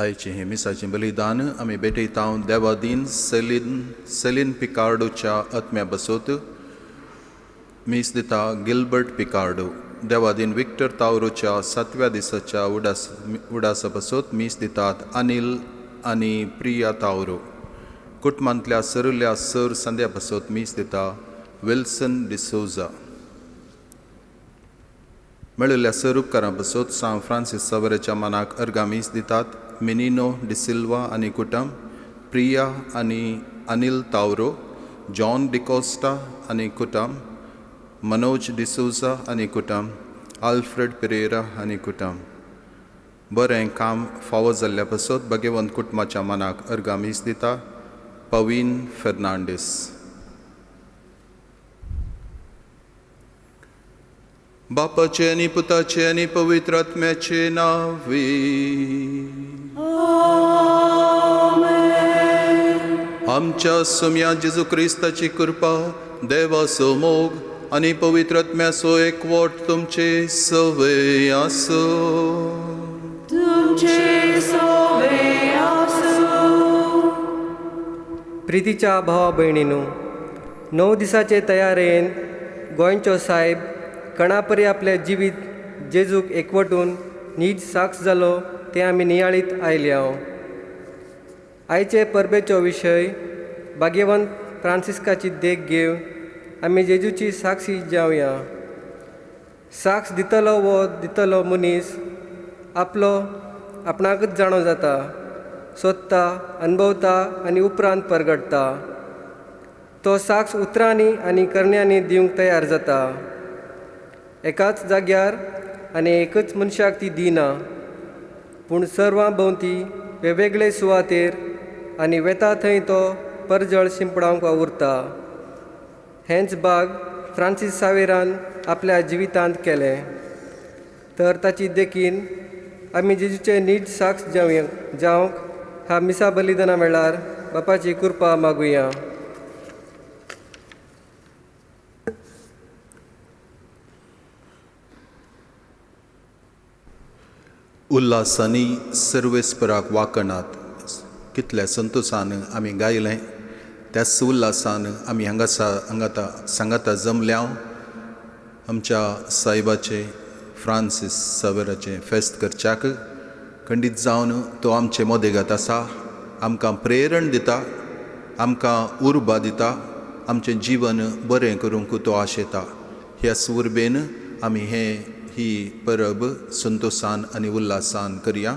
आयचें हें मिसाचें बलिदान आमी भेटयता देवादीन सेलीन सेलीन पिकार्डोच्या आत्म्या बसोत. मीस दिता गिलबर्ट पिकार्डो. देवादीन विक्टर तावरोच्या सातव्या दिसाच्या उडासा बसोत मीस दितात अनिल आनी प्रिया तावरो. कुटुंबांतल्या सरुल्या सर संध्या बसोत मीस दिता विल्सन डिसोजा. मेळिल्ल्या सर उपकारां बसोत सांत फ्रांसीस सावराच्या मनाक अर्गां मीस दितात मिनिनो डिसिल्वा आनी कुटुंब, प्रिया आनी अनिल तावरो, जॉन डिकोस्टा आनी कुटुंब, मनोज डिसोजा आनी कुटुंब, आल्फ्रेड पिरेरा आनी कुटुंब. बरें काम फावो जाल्ल्या पासत भगवंत कुटुंबाच्या मनाक अर्गां मीस दिता पवीन फेर्नांडीस. बापाचे आनी पुताचे आनी पवित्र आत्म्याचे नांवे. आमच्या सोम्या जेजू क्रिस्ताची कृपा, देवाचो मोग आनी पवित्र आत्म्याचो एकवट तुमचे सवय आसूं. तुमचे सोवे आसूं. प्रितीच्या भावा भयणीनू, 9 दिसाचे तयारेन गोंयचो सायब कणापरी आपलें जिवीत जेजूक एकवटून नीज साक्ष जालो तें आमी नियाळीत आयल्या. आयचे परबेचो विशय भाग्यवंत फ्रांसिस्काची देख घेवन आमी जेजूची साक्षी जावया. साक्ष दितलो वो दितलो मनीस आपलो आपणाकच जाणो जाता, सोदता, अनुभवता आनी उपरांत परगटता. तो साक्ष उतरांनी आनी करण्यांनी दिवंक तयार जाता. एकाच जाग्यार आनी एकच मनशाक ती दिना, पूण सर्वां भोंवती वेगवेगळे सुवातेर आनी वेता थंय तो परजळ शिंपडावंक वावुरता. हेंच बाग फ्रांसीस सावेरान आपल्या जिवितांत केलें. तर ताची देखीन आमी जेजूचे नीज साक्ष जावंक ह्या मिसा बलिदाना वेळार बापाची कृपा मागुया. उल्हासांनी सर्वेस्पराक वाकणात कितल्या संतोशान आमी गायलें, त्याच उल्हासान आमी हांगाता सांगाता जमल्या. आमच्या सायबाचे फ्रांसीस सावेराचें फेस्त करच्याक खंडीत जावन तो आमचे मदेगात आसा, आमकां प्रेरण दिता, आमकां उर्बा दिता, आमचें जिवन बरें करूंक तो आशेता. ह्याच उर्बेन आमी ही परब संतोशान आनी उल्हासान करया.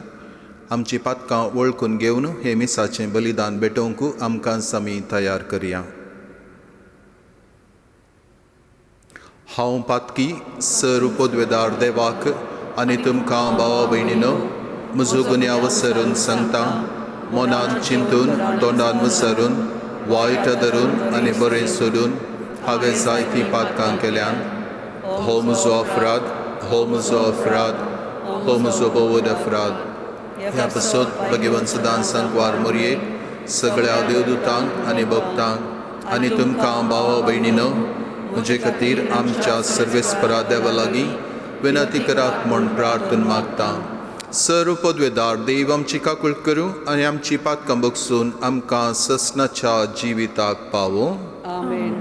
आमची पातकां वळखून घेवन हे मिसाचें बलिदान भेटोवंक आमकां आमी तयार करया. हांव पातकी सर पदवेदार देवाक आनी तुमकां भावा भयणीनो म्हजो गुन्यांव विसरून सांगता, मनान चिंतून तोंडान विसरून वायट धरून आनी बरें सोडून हांवें जायतीं पातकां केल्यान. हो म्हजो अपराध, हो म्हजो अपराध, हो म्हजो भोवद अपराध. ह्या पासत भगवंत सदां सांकवार मोरयेक सगळ्या देवदूतांक आनी भक्तांक आनी तुमकां भावा भयणीनो म्हजे खातीर आमच्या सर्वेस्परा देवा लागीं विनंती करात म्हूण प्रार्थना मागता. सर पदवेदार देव आमची काकूळ करूं आनी आमची पातकां बगसून आमकां ससनाच्या जिविताक पावो. आमेन.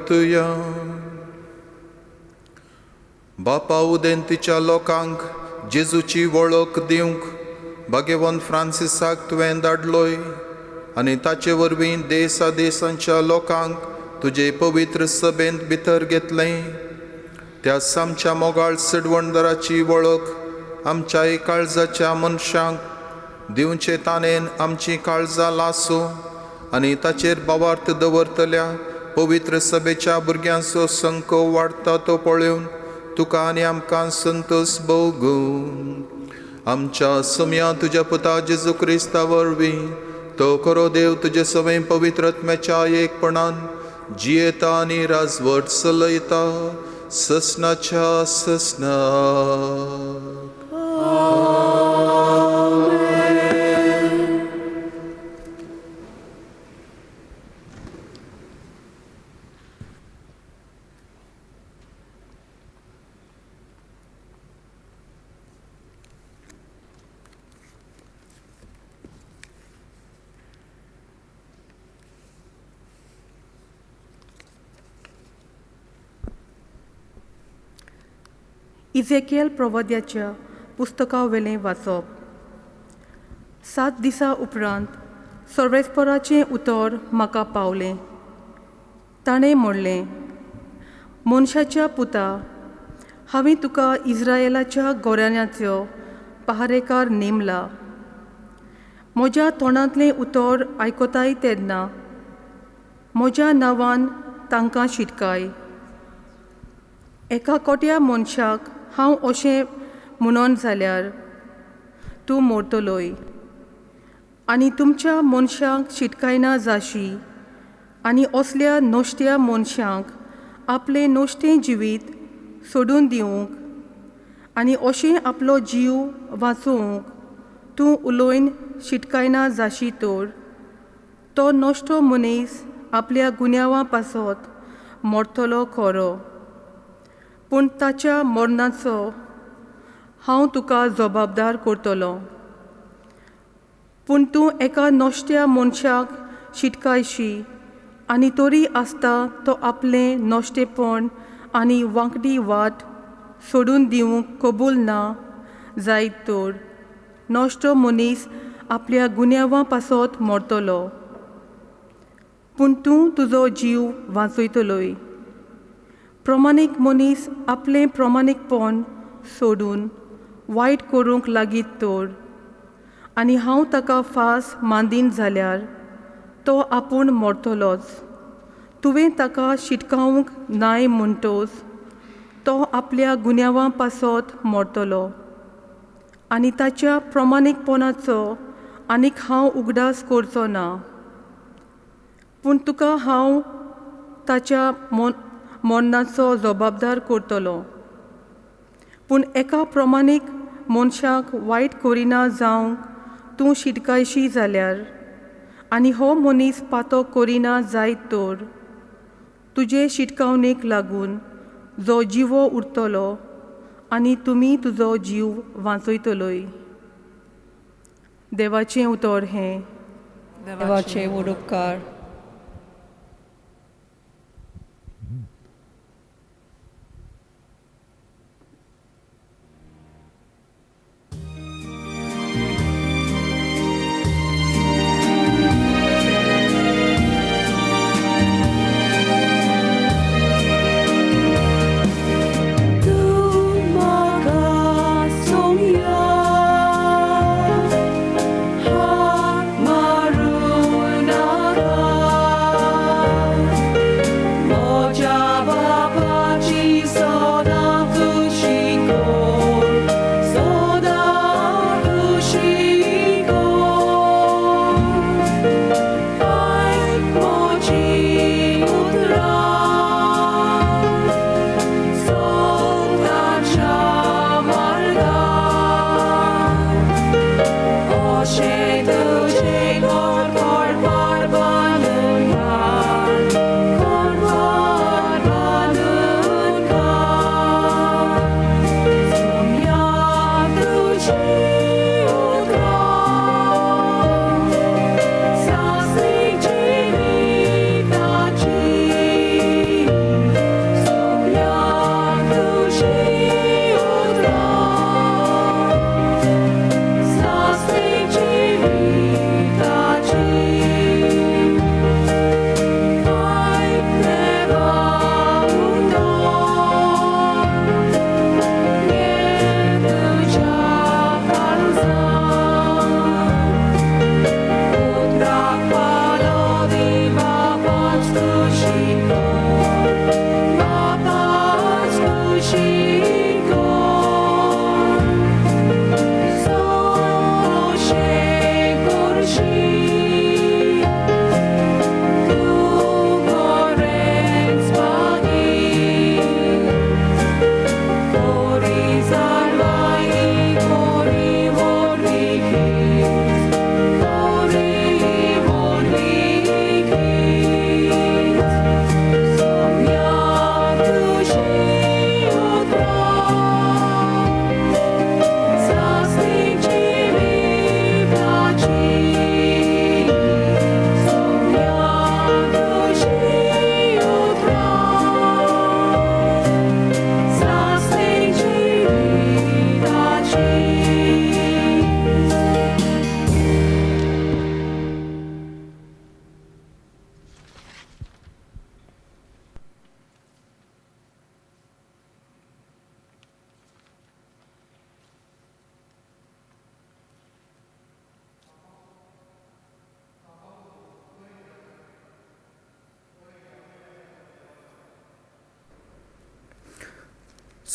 प्रार्थुया. बापा, उदेंतीच्या लोकांक जेजूची वळख दिवंक भाग्यवंत फ्रांसिसाक तुवें धाडलोय आनी ताचे वरवीं देसा देसांच्या लोकांक तुजे पवित्र सभेंत भितर घेतलें. त्या आमच्या मोगाळ सिडवणदाराची वळख आमच्याय काळजाच्या मनशांक दिवचे ताणेन आमची काळजां लासूं आनी ताचेर भावार्थ दवरतल्या पवित्र सभेच्या भुरग्यांचो संको वाडटा तो पळोवन तुका आनी आमकां संतोश भोगूं. आमच्या सम्या तुज्या पुता जेजू क्रिस्ता वरवीं तो खरो देव तुजे सवय पवित्र आत्म्याच्या एकपणान जियेता आनी राजवट चलयता ससनाच्या ससनाक. इझेकियल प्रवाद्याच्या पुस्तकावेलें वाचप. 7 दिसां उपरांत सर्वेस्पराचें उतर म्हाका पावलें. ताणें म्हणलें, मनशाच्या पुता, हांवें तुका इस्रायलाच्या गोऱ्यानाचो पहारेकार नेमला. म्हज्या तोंडांतलें उतर आयकताय तेन्ना म्हज्या नांवान तांकां शिटकाय. एका कोट्या मनशाक हांव अशें म्हणून जाल्यार तूं मोरतलोय आनी तुमच्या मनशांक शिटकायना जाशी आनी असल्या नश्ट्या मनशांक आपलें नश्टें जिवीत सोडून दिवंक आनी अशें आपलो जीव वाचोवंक तूं उलोवन शिटकायना जाशी तर तो नश्टो मनीस आपल्या गुन्यांवा पासत मरतलो खरो, पूण ताच्या मरणाचो हांव तुका जबाबदार करतलो. पूण तूं एका नश्ट्या मनशाक शिटकायशी आनी तरी आसता तो आपलें नश्टेपण आनी वांकडी वाट सोडून दिवंक कबूल ना जायत तर नश्टो मनीस आपल्या गुन्यांवा पासत मरतलो, पूण तूं तुजो जीव वाचयतलोय. प्रमाणीक मनीस आपलें प्रमाणीकपण सोडून वायट करूंक लागीत तर आनी हांव ताका फास मांदीन जाल्यार तो आपूण मरतलोच. तुवें ताका शिटकावंक नाय म्हणटोच तो आपल्या गुन्यांवा पासत मरतलो आनी ताच्या प्रमाणीकपणाचो आनीक हांव उगडास करचो ना. पूण तुका हांव ताच्या मरणाचो जबाबदार करतलो. पूण एका प्रमाणीक मनशाक वायट करिना जावंक तूं शिटकायशी जाल्यार आनी हो मनीस पातो करिना जायत तर तुजे शिटकावणेक लागून जो जिवो उरतलो आनी तुमी तुजो जीव वाचयतलोय. देवाचें उतर हें. देवाचे उपकार.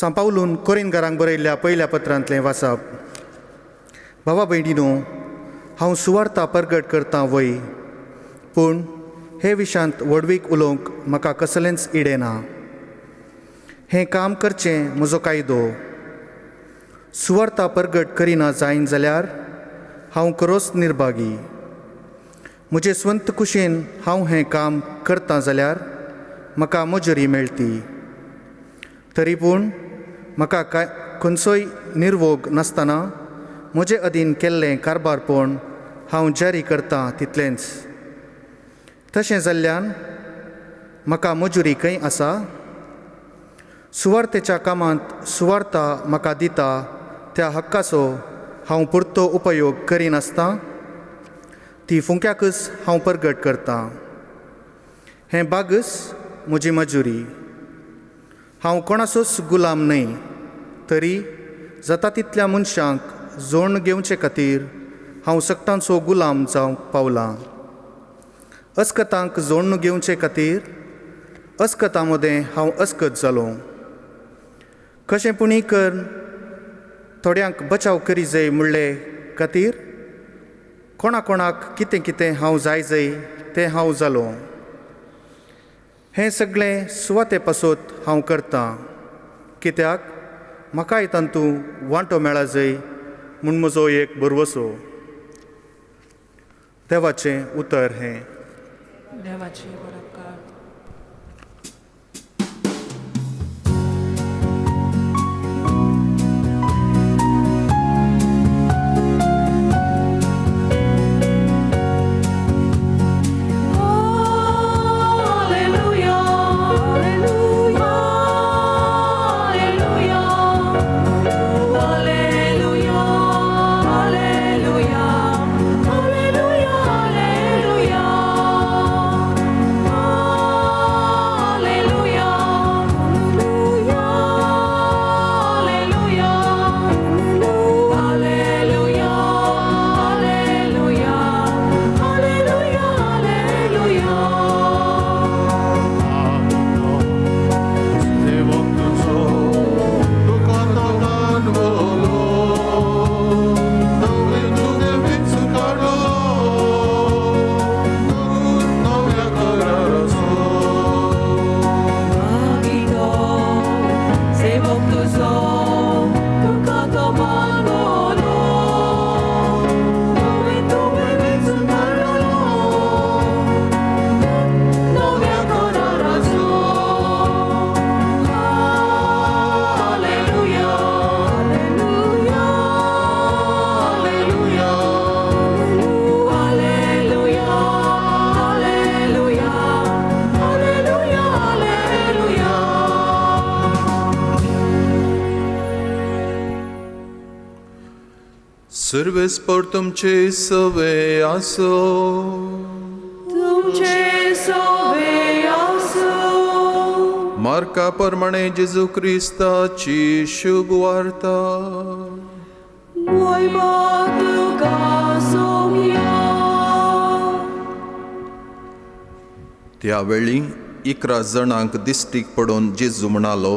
सांपावलून कोरीनकारांक बरयल्ल्या पयल्या पत्रांतलें वाचप. भावा भयणीनो, हांव सुवार्ता परगट करतां वय, पूण हे विशांत व्हडवीक उलोवंक म्हाका कसलेंच इडें ना. हें काम करचें म्हजो कायदो. सुवार्ता परगट करिना जायन जाल्यार हांव खरोच निर्भागी. म्हजे स्वंत कुशेन हांव हें काम करतां जाल्यार म्हाका मजुरी मेळटी, तरी पूण म्हाका कांय खंयचोय निर्वोग नासतना म्हजे अधीन केल्लें कारबारपण हांव जारी करतां तितलेंच. तशें जाल्ल्यान म्हाका मजुरी खंय आसा? सुवार्तेच्या कामांत सुवार्ता म्हाका दिता त्या हक्काचो हांव पुरतो उपयोग करिनासतना ती फुंक्याकच हांव परगट करतां. हें बागस म्हजी मजुरी. हांव कोणाचोच गुलाम न्हय, तरी जाता तितल्या मनशांक जोडून घेवचे खातीर हांव सगटांचो गुलाम जावंक पावलां. अस्कतांक जोडून घेवचे खातीर अस्कतां मदें हांव अस्कत जालो. कशें पुणी कर थोड्यांक बचाव करी जाय म्हणले खातीर कोणा कोणाक कितें कितें हांव जाय जाय तें हांव जालो. हें सगळें सुवाते पासत हांव करतां, कित्याक म्हाकाय तातूंत वांटो मेळा जाय म्हूण म्हजो एक भरवसो. देवाचें उतर हें. देवाचे वडपकार. Alleluia, Alleluia, Alleluia, Alleluia, Alleluia, Alleluia, Alleluia, Alleluia, Alleluia, Alleluia, Alleluia, Alleluia. सेवक तुजो तुका तो मानवलो, नवें तुजें विंचून काडलो, नव्या कराराचो. मागितो सेवक तुजो तुका तो मानवलो, नवें तुवें विंचून काडलो, नव्या कराराचो. Alleluia, Alleluia, Alleluia, Alleluia, Alleluia, Alleluia, Alleluia. सर्वेस्पर तुमचे सवे आसो. तुमचे सवे आसो. मार्का प्रमाणे जेजू क्रिस्ताची शुभ वार्ता. मोयमा तुका सोमया. त्यावेळी 11 जाणांक दिश्टीक पडून जेजू म्हणालो,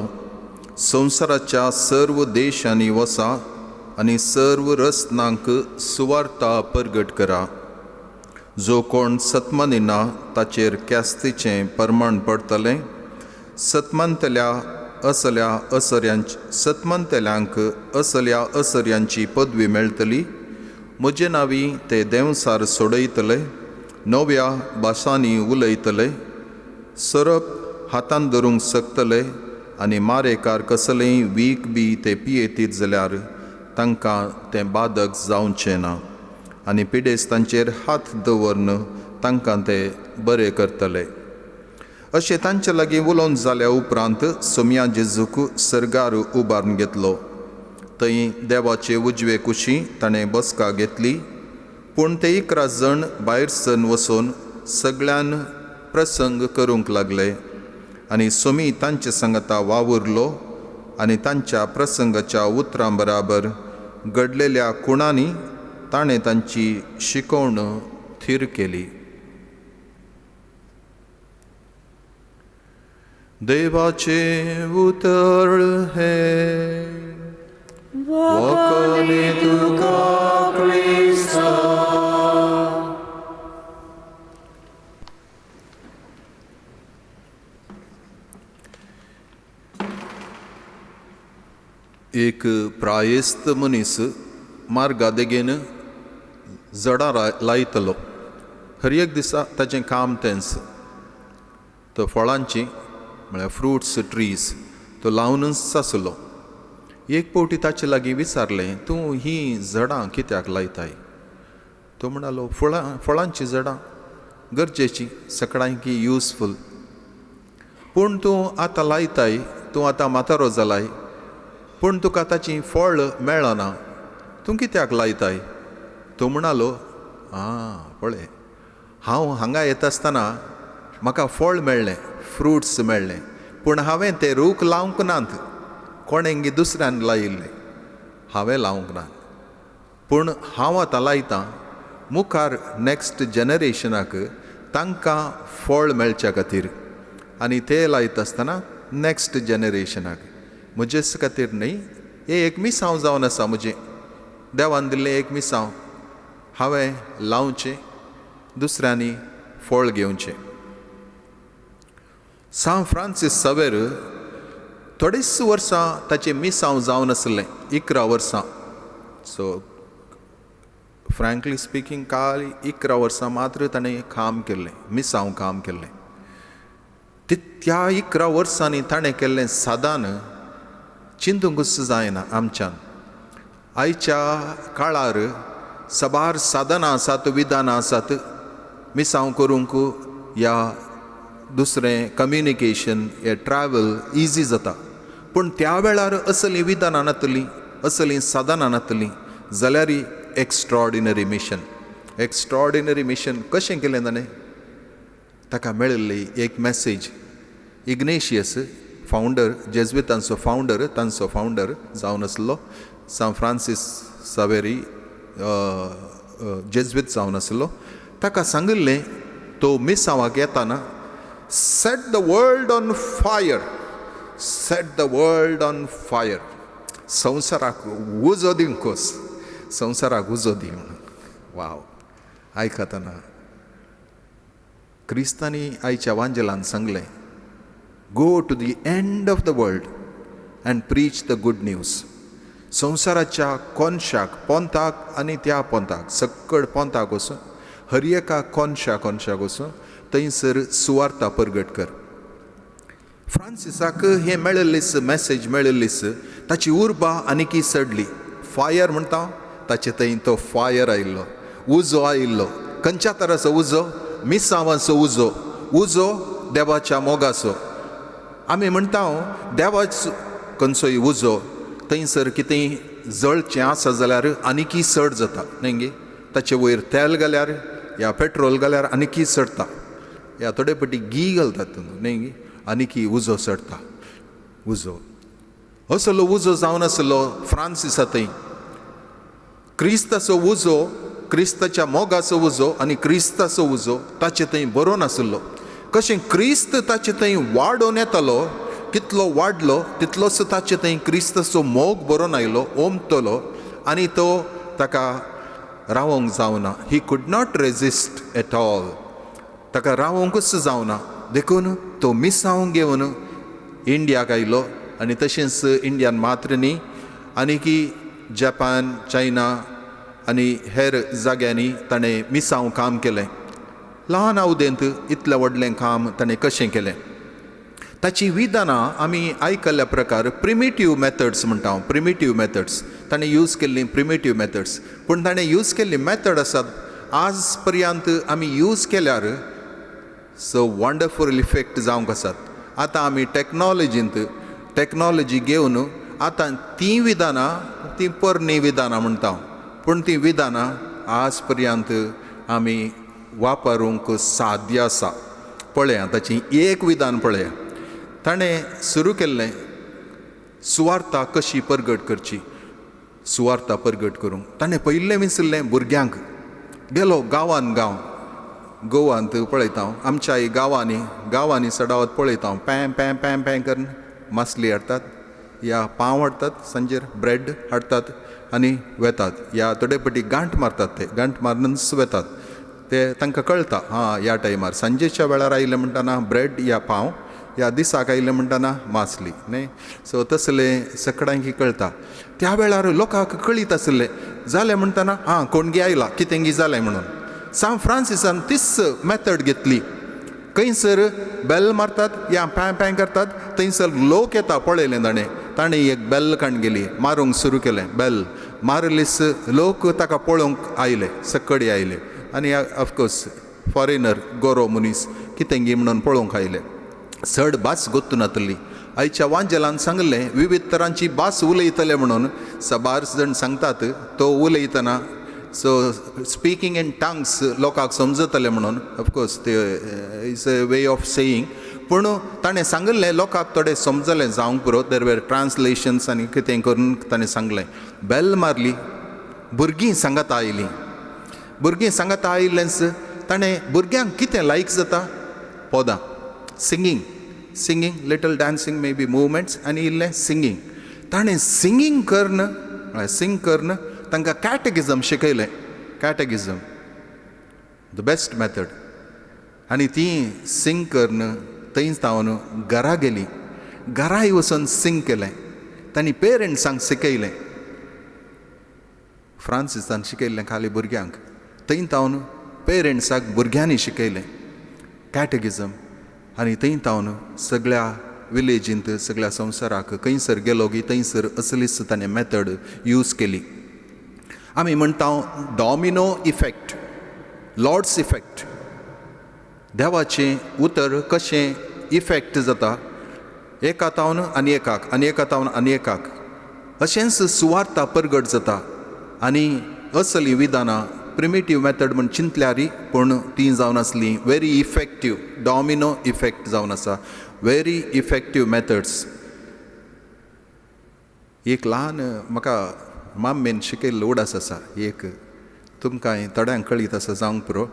संवसाराच्या सर्व देशांनी वसा आनी सर्व रसनांक सुवार्ता परगट करा. जो कोण सतमानिना ताचेर क्यास्तीचें प्रमाण पडटलें. सतमानतल्या असल्या असऱ्यांची सतमानतल्यांक असल्या असऱ्यांची पदवी मेळटली. म्हजे नांवी ते देंवसार सोडयतले, नव्या भाशांनी उलयतले, सोरोप हातान धरूंक शकतले आनी मारेकार कसलेंय वीख बी ते पियेतीत जाल्यार तांकां तें बादक जावचें ना आनी पिडेस्तांचेर हात दवरून तांकां ते बरे करतले. अशें तांचे लागीं उलोवन जाल्या उपरांत सोमया जेजूक सर्गार उबारून घेतलो. थंय देवाचे उजवे कुशी ताणें बसका घेतली. पूण ते 11 जाण भायर सरून वचून सगळ्यान प्रसंग करूंक लागले आनी सोमी तांचे सांगता वावुरलो आनी तांच्या प्रसंगाच्या उतरां बराबर घडलेल्या खुणांनी ताणें तांची शिकवण थीर केली. देवाचें उतर हें. वाखाणे तुका क्रिस्ता. एक प्रायेस्त मनीस मार्गा देगेन जडां लायतलो. हर एक दिसा ताचें काम तेंच. तो फळांची म्हळ्यार फ्रुट्स ट्रीज तो लावनूच आसलो. एक फावटी ताचे लागीं विचारलें, तूं हीं झडां कित्याक लायताय? तो म्हणालो, फळांचीं झडां गरजेचीं, सगळ्यांकी युजफूल. पूण तूं आतां लायताय, तूं आतां म्हातारो जालाय, पूण तुका ताचीं फळ मेळना, तूं कित्याक लायताय? तो म्हणालो, आं पळय, हांव हांगा येता आसतना म्हाका फळ मेळ्ळें, फ्रुट्स मेळ्ळें, पूण हांवें ते रूख लावंक नात, कोणेंगी दुसऱ्यान लायिल्ले, हांवें लावंक ना. पूण हांव आतां लायतां, मुखार नॅक्स्ट जनरेशनाक तांकां फळ मेळच्या खातीर, आनी ते लायता आसतना नॅक्स्ट जनरेशनाक, म्हजेच खातीर न्हय. हें एक मिसांव जावन आसा म्हजें, देवान दिल्लें एक मिसांव, हांवें लावचें, दुसऱ्यांनी फळ घेवचें. सांत फ्रांसीस सावेर थोडीच वर्सां ताचें मिसांव जावन आसलें, 11 वर्सां. सो फ्रँकली स्पिकींग काल 11 वर्सां मात्र ताणें काम केल्लें, मिसांव काम केल्लें. त्या 11 वर्सांनी ताणें केल्लें सादान चिंतूंकच जायना आमच्यान. आयच्या काळार साबार साधनां आसात, विधानां आसात मिसांव करूंक, या दुसरें कम्युनिकेशन या ट्रॅवल इजी जाता. पूण त्या वेळार असलीं विधानां नातलीं, असलीं साधनां नातलीं, जाल्यार एक्स्ट्रॉर्डिनरी मिशन, एक्स्ट्रॉर्डिनरी मिशन कशें केलें ताणें? ताका मेळिल्ली एक मॅसेज. इग्नेशियस फावंडर, जेज्वितांचो फावंडर, तांचो फावंडर जावन आसलो सांत फ्रांसीस सावेरी, जेज्वीत जावन आसलो. ताका सांगिल्लें, तो मिसांवाक येताना, set the world on fire, set the world on fire, संवसाराक उजो दिवंकोस, संवसाराक उजो दी म्हणून. वाव, आयकतना क्रिस्तांनी आयच्या वांजेलान सांगलें, go to the end of the world and preach the good news. संवसाराच्या कोनशाक, पोंताक आनी त्या पोंताक, सक्कड पोंताक वचून, हर एका कोनशा कोनशाक वचून थंयसर सुवार्ता परगट कर. फ्रांसिसाक हें मेळिल्लीच, मॅसेज मेळिल्लीच, ताची उर्बा आनीकी चडली. फायर म्हणटा ताचे थंय तो फायर आयिल्लो, उजो आयिल्लो. खंयच्या तराचो उजो? मिसांवाचो उजो, उजो देवाच्या मोगाचो. आमी म्हणटा देवाचो खंयचोय उजो थंयसर कितेंय जळचें आसा जाल्यार आनीकी चड जाता, न्हय गे? ताचे वयर तेल घाल्यार या पेट्रोल घाल्यार आनीकी चडटा, या थोडे फावटी घी घालतात, न्हय गे? आनीकी उजो चडटा. उजो असलो उजो जावन आसलो फ्रांसिसा थंय. क्रिस्ताचो उजो, क्रिस्ताच्या मोगाचो उजो आनी क्रिस्ताचो उजो ताचे थंय बरोवन आसलो. कशें क्रिस्त ताचे थंय वाडोवन येतालो, कितलो वाडलो तितलोच ताचे थंय क्रिस्ताचो मोग बरोवन आयलो, ओमतलो, आनी तो ताका रावोंक जावना. He could not resist at all. ताका रावोंकूच जावना, देखून तो मिसांव घेवन इंडियाक आयलो. आनी तशेंच इंडियान मात्र न्ही, आनी की जपान, चायना आनी हेर जाग्यांनी ताणें मिसांव काम केलें. ल्हान आवदेंत इतलें व्हडलें काम ताणें कशें केलें? ताची विधानां आमी आयकल्ल्या प्रकार प्रिमिटीव मॅथड्स म्हणटा हांव. प्रिमिटीव मॅथड्स ताणें यूज केल्लीं, प्रिमिटीव मॅथड्स, पूण ताणें यूज केल्ली मॅथड आसात आज पर्यंत आमी यूज केल्यार सो वंडरफूल इफेक्ट जावंक आसात. आतां आमी टॅक्नोलॉजींत टॅक्नोलॉजी घेवन आतां तीं विधानां, तीं पोरणी विधानां म्हणटा हांव, पूण तीं विधानां आज पर्यंत आमी वापरूंक साध्य आसा. पळया ताची एक विधान पळया. ताणें सुरू केल्लें सुवार्ता कशी परगट करची. सुवार्ता परगट करूंक ताणें पयलें विसरलें भुरग्यांक. गेलो गांवान गांव. गोवांत पळयता, आमच्या गांवांनी गांवांनी चडावत पळयता, पॅ पॅ पॅ पॅ करून मासली हाडटात या पांव हाडटात, सांजेर ब्रेड हाडटात आनी वेतात, या थोडे पटी गांठ मारतात, ते गांठ मारूनच वेतात. ते तांकां कळटा, हां ह्या टायमार सांजेच्या वेळार आयले म्हणटना ब्रेड या पांव, ह्या दिसाक आयले म्हणटना मासली न्ही. सो तसलें सकडांकी कळटा. त्या वेळार लोकांक कळीत आसलें जालें म्हणटना आं कोणगी आयला कितेंगी जालें म्हणून. सांत फ्रांसिसान तीच मेथड घेतली. खंयसर बेल मारतात या पॅ पॅ करतात थंयसर लोक येता पळयलें ताणें. ताणें एक बेल काण गेली, मारूंक सुरू केलें. बेल मारलीस लोक ताका पळोवंक आयले, सकडी आयले आनी ऑफकोर्स फॉरेनर गोरो मनीस कितेंगी म्हणून पळोवंक आयले. चड भास गोत्तू नातली. आयच्या वांजेलान सांगलें विविध तरांची भास उलयतले म्हणून. साबार जाण सांगतात तो उलयतना, सो स्पिकींग इन टंग्स लोकांक समजतले म्हणून. ऑफकोर्स ते is a way of saying, पूण ताणें सांगिल्लें लोकांक थोडें समजलें जावंक पुरो. देर वेर ट्रान्सलेशन्स आनी कितें करून ताणें सांगलें. बेल मारली, भुरगीं सांगाता आयलीं. भुरगीं सांगाता आयिल्लेंच ताणें भुरग्यांक कितें लायक जाता पदां, singing, singing, little dancing, may be movements आनी इल्लें सिंगींग. ताणें सिंगींग करून म्हळ्यार सिंग करून तांकां कॅटेगिजम शिकयलें. कॅटेगिजम the best method. आनी ती सिंग करून थंय जावन घरा गेली. घराय वचून सिंग केलें. तांणी पेरंट्सांक शिकयलें. फ्रांसिसान शिकयल्लें खाली भुरग्यांक, थंय तावन पेरंट्साक भुरग्यांनी शिकयलें कॅटेगिजम. आनी थंय तावन सगळ्या विलेजींत सगळ्या संवसाराक खंयसर गेलो की थंयसर असलीच ताणें मेथड यूज केली. आमी म्हणटा डॉमिनो इफेक्ट, लॉर्ड्स इफेक्ट. देवाचें उतर कशें इफेक्ट जाता एका तावन आनी एकाक आनी एका तावन आनी एकाक, अशेंच सुवार्ता परगट जाता. आनी असली विधानां प्रिमिटीव मेथड म्हण चिंतल्यारी, पूण ती जावन आसली व्हेरी इफेक्टीव, डॉमिनो इफेक्ट जावन आसा, व्हेरी इफेक्टीव मेथड्स. एक ल्हान म्हाका माम्मेन शिकयल्लो उडास आसा एक, तुमकां थोड्यांक कळीत आसा जावंक पुरो.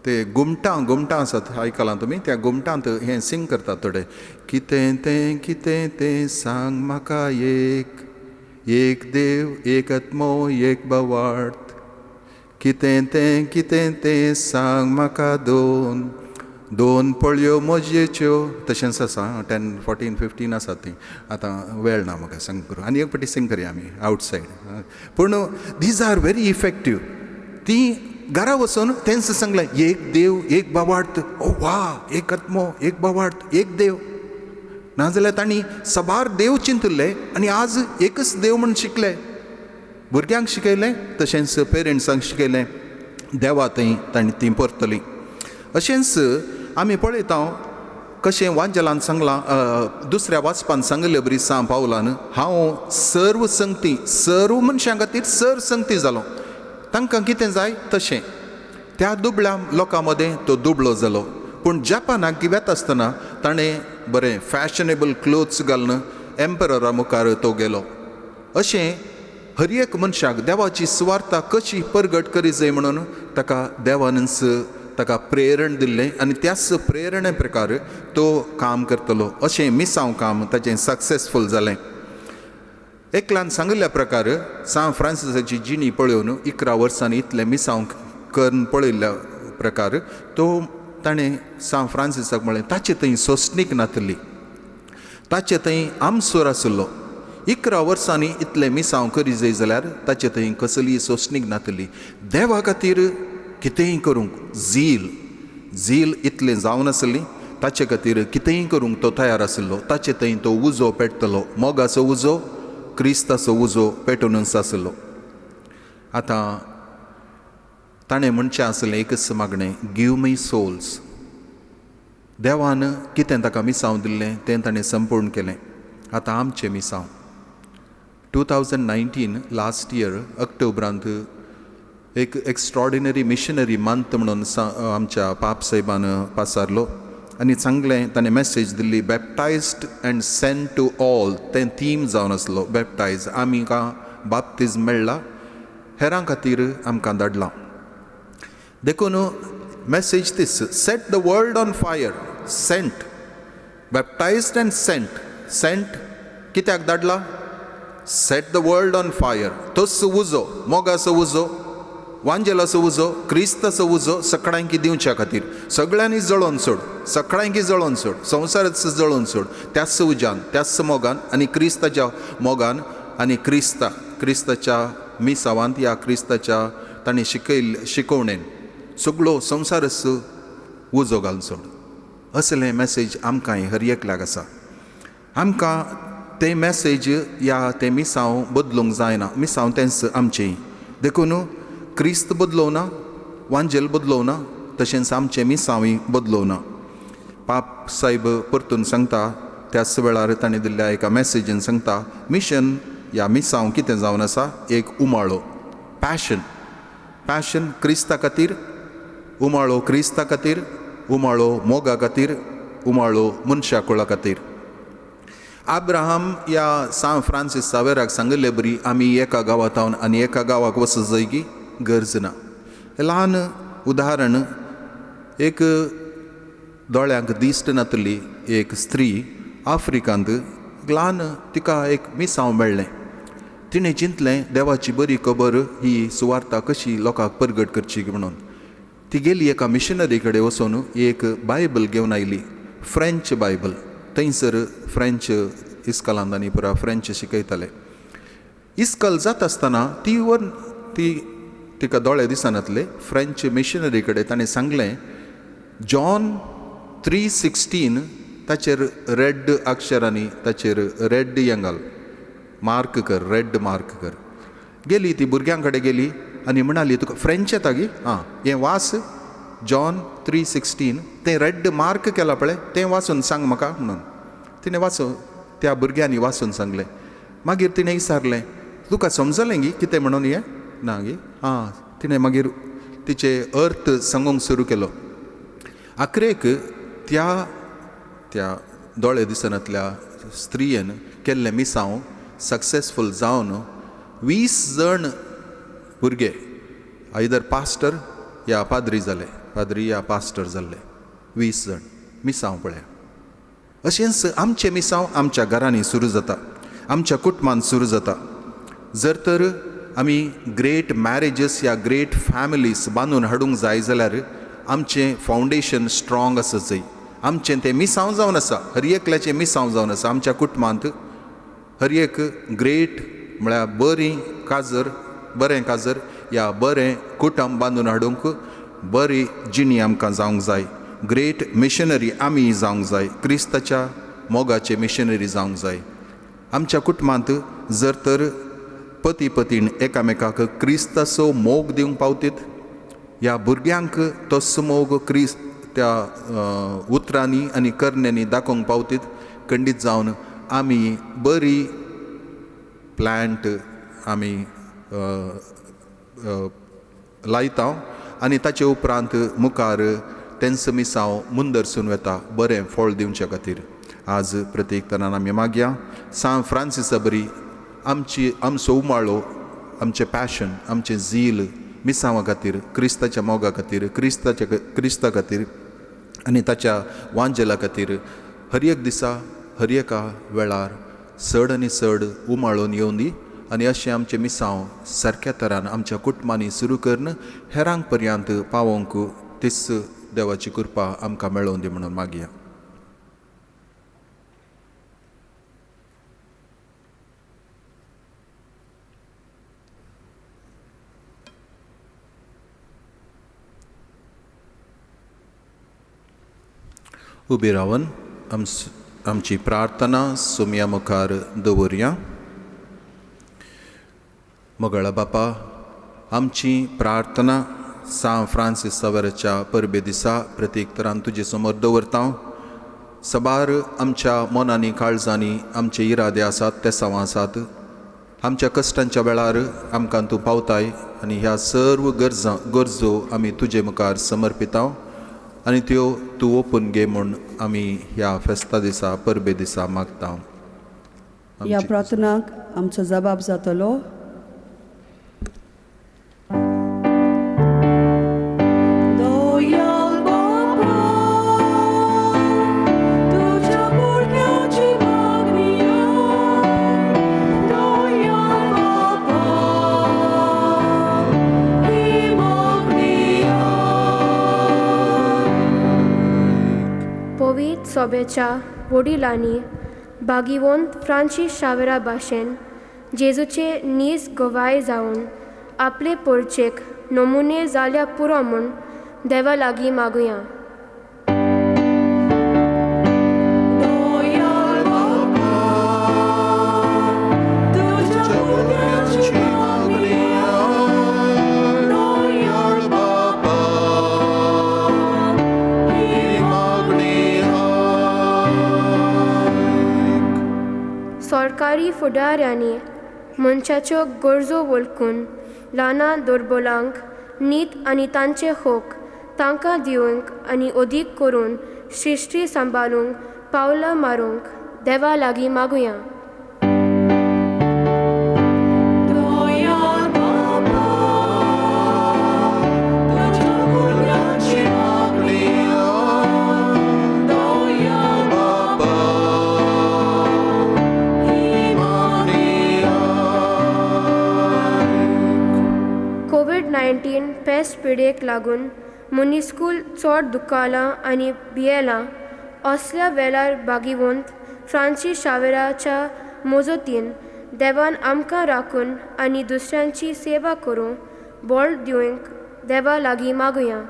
ते घुमटां घुमटां आसात, आयकलां तुमी? त्या घुमटांत हें सिंग करतात थोडे, कितें तें कितें तें सांग म्हाका एक, एक देव एक आत्मो एक भावार्थ, कितें तें कितें तें सांग म्हाका दोन दोन पळयो मोजयेच्यो. तशेंच आसा 10 14 15 आसात ती. आतां वेळ ना म्हाका सांग करूं आनी एक फावटी सिंग करया आमी आवटसायड. पूण these are very effective. ती घरा वचून तेंच सांगलें, एक देव एक भावार्थ, ओ वा, एक आत्मो एक भावार्थ एक देव. नाजाल्यार तांणी साबार देव चिंतले आनी आज एकच देव म्हूण शिकले. भुरग्यांक शिकयलें, तशेंच पेरंट्सांक शिकयलें. देवा थंय तांणी ती परतली. अशेंच आमी पळयता कशें वांजेलान सांगलां, दुसऱ्या वाचपान सांगिल्ले बरी सांग पावलान, हांव सर्व संगती सर्व मनशां खातीर सर्व संगती जालो, तांकां कितें जाय तशें. त्या दुबळ्या लोकां मदें तो दुबळो जालो. पूण जपानाक वता आसतना ताणें बरें फॅशनेबल क्लोथ्स घालून एम्पररा मुखार तो गेलो. अशें हर एक मनशाक देवाची सुवार्ता कशी परगट करी जाय म्हणून ताका देवानच ताका प्रेरण दिल्लें आनी त्याच प्रेरणे प्रकार तो काम करतलो. अशें मिसांव काम ताचें सक्सेसफूल जालें. एकल्यान सांगिल्ल्या प्रकार सांत फ्रांसिसाची जिणी पळोवन 11 वर्सांनी इतलें मिसांव करून पळयल्ल्या प्रकार तो ताणें सांत फ्रांसिसाक म्हळें, ताचे थंय सोंसणीक नातली, ताचे थंय आमसोर आशिल्लो. 11 वर्सांनी इतलें मिसांव करी जाय जाल्यार ताचे थंय कसलीय सोंसणीक नातली. देवा खातीर कितेंय करूंक झील, झील इतलें जावन आसली, ताचे खातीर कितेंय करूंक तो तयार आशिल्लो. ताचे थंय तो उजो पेटतलो, मोगाचो उजो, क्रिस्ताचो उजो पेटोवनच आशिल्लो. आतां ताणें म्हणचें आसलें एकच मागणें, give me souls. देवान कितें ताका मिसांव दिल्लें तें ताणें संपूर्ण केलें. आतां आमचें मिसांव 2019 लास्ट इयर ऑक्टोबरांत एक एक्स्ट्रॉर्डिनरी मिशनरी मंथ म्हणून आमच्या पाप साहेबान पासारलो आनी चांगलें ताणें message Delhi, baptized and sent to all. तें थीम जावन आसलो बॅप्टायज. आमी का बाप्तीज मेळ्ळा, हेरां खातीर आमकां धाडलां. देखून मॅसेज तीच, set the world on fire. Sent, baptized and sent. Sent कित्याक धाडला? Set the world on fire. तोच उजो, मोगाचो उजो, वांजेलाचो उजो, क्रिस्ताचो उजो सगळ्यांकी दिवच्या खातीर. सगळ्यांनी जळोवन सोड, सगळ्यांकी जळोवन सोड, संवसाराच जळोवन सोड त्याच उज्यान, त्याच मोगान आनी क्रिस्ताच्या मोगान आनी क्रिस्ताच्या मिसावांत ह्या क्रिस्ताच्या तांणी शिकयल्ले शिकोवणेन सगळो संवसारच उजो घालून सोड. असलें मॅसेज आमकांय हर एकल्याक आसा. आमकां तें मॅसेज या तें मिसांव बदलूंक जायना. मिसांव तेंच आमचें. देखून क्रिस्त बदलोवना, वांजेल बदलोवना, तशेंच आमचें मिसांवूय बदलोवना. पाप सायब परतून सांगता, त्याच वेळार ताणें दिल्ल्या एका मॅसेजीन सांगता, मिशन ह्या मिसांव कितें जावन आसा, एक उमाळो, पॅशन. पॅशन क्रिस्ता खातीर, उमाळो क्रिस्ता खातीर, उमाळो मोगा खातीर, उमाळो मनशा कुळा खातीर. आब्राहम ह्या सांत फ्रांसीस सावेराक सांगिल्ले बरी आमी एका गांवांत आनी एका गांवाक वचूंक जाय की गरज ना. ल्हान उदाहरण, एक दोळ्यांक दिश्ट नातली एक स्त्री आफ्रिकांत ल्हान, तिका एक मिसांव मेळ्ळें. तिणें चिंतलें देवाची बरी खबर ही सुवार्ता कशी लोकांक परगट करची म्हणून. ती गेली एका मिशनरी कडेन वचून एक बायबल घेवन आयली, फ्रेंच बायबल. थंयसर फ्रेंच इस्कलांत आनी पुरा फ्रेंच शिकयताले. इस्कल जाता आसतना ती वर ती तिका दोळे दिसनातले. फ्रेंच मिशनरी कडेन ताणें सांगलें, जॉन 3:16 ताचेर रेड अक्षरांनी, ताचेर रेड हें घाल, मार्क कर, रेड मार्क कर. गेली ती भुरग्यां कडेन गेली आनी म्हणाली, तुका फ्रेंच येता गी? आं, हें वास, जॉन 3:16, तें रेड मार्क केलां पळय तें वाचून सांग म्हाका म्हणून. तिणें वाचून, त्या भुरग्यांनी वाचून सांगलें. मागीर तिणें विचारलें, तुका समजलें गी कितें म्हणून हें? ना गी? आं, तिणें मागीर तिचे अर्थ सांगूंक सुरू केलो. आखरेक त्या त्या दोळे दिसनातल्या स्त्रियेन केल्लें मिसांव सक्सेसफूल जावन 20 जण भुरगे आयदर पास्टर या पाद्री जाले, पाद्री या पास्टर जाल्ले 20 जण. मिसांव पळया. अशेंच आमचें मिसांव आमच्या घरांनी सुरू जाता, आमच्या कुटुंबांत सुरू जाता. जर तर आमी ग्रेट मॅरेजीस या ग्रेट फॅमिलीज बांदून हाडूंक जाय जाल्यार आमचें फावंडेशन स्ट्रॉंग आसा जाय. आमचें तें मिसांव जावन आसा, हर एकल्याचें मिसांव जावन आसा. आमच्या कुटुंबांत हर एक ग्रेट म्हळ्यार बरी काजर, बरें काजर या बरें कुटुंब बांदून हाडूंक बरी जिणी आमकां जावंक जाय. ग्रेट मिशनरी आमी जावंक जाय, क्रिस्ताच्या मोगाचे मिशनरी जावंक जाय. आमच्या कुटुंबांत जर तर पती पतीण एकामेकाक क्रिस्ताचो मोग दिवंक पावतीत, ह्या भुरग्यांक तोच मोग क्रिस्त त्या उतरांनी आनी करण्यांनी दाखोवंक पावतीत, खंडीत जावन आमी बरी प्लांट आमी लायता आनी ताचे उपरांत मुखार तेंच मिसांव मुंदरसून वता बरें फळ दिवचे खातीर. आज प्रत्येक तरान आमी मागया सांत फ्रांसिसा बरी आमची, आमचो उमाळो, आमचें पॅशन, आमचें झील मिसांवा खातीर, क्रिस्ताच्या मोगा खातीर, क्रिस्ताच्या क्रिस्ता खातीर आनी ताच्या वांजेला खातीर हर एक दिसा हर एका वेळार चड आनी चड उमाळून येवन दी. आनी अशें आमचें मिसांव सारक्या तरान आमच्या कुटुंबांनी सुरू करून हेरांक पर्यंत पावोवंक तीच देवाची कृपा आमकां मेळोवन दी म्हणून मागया. उबी रावन आमची प्रार्थना सोमया मुखार दवरया. मोगाळा बापा, आमची प्रार्थना सांत फ्रांसीस सावेराच्या परबे दिसा प्रत्येक तरान तुजे समोर दवरता. सबार आमच्या मनांनी काळजांनी आमचे इरादे आसात, तेसांव आसात. आमच्या कश्टांच्या वेळार आमकां तूं पावताय आनी ह्या सर्व गरजो आमी तुजे मुखार समर्पिता आनी त्यो तूं ओपून घे म्हूण आमी ह्या फेस्ता दिसा परबे दिसा मागता. ह्या प्रार्थनाक आमचो जबाब जातलो. दया सोबेच्या वडिलांनी भागिवंत फ्रांसीस शावेरा भाशेन जेजूचे नीज गवाय जावन आपले पोरचेक नमुने जाल्या पुरो म्हूण देवा लागीं मागुया. सरकारी फुडाऱ्यांनी मनशाच्यो गरजो वळखून ल्हाना दुर्बलांक नीत आनी तांचे हक तांकां दिवंक आनी अदीक करून सृश्टी सांबाळूंक पावलां मारूंक देवा लागीं मागुया. कोवीड-19 पेस्ट पिडेक लागून मनीसकूल चड दुखालां आनी भियेलां असल्या वेळार भागिवंत फ्रांसीस शावेराच्या मजतीन देवान आमकां राखून आनी दुसऱ्यांची सेवा करूं बळ दिवंक देवा लागीं मागुया.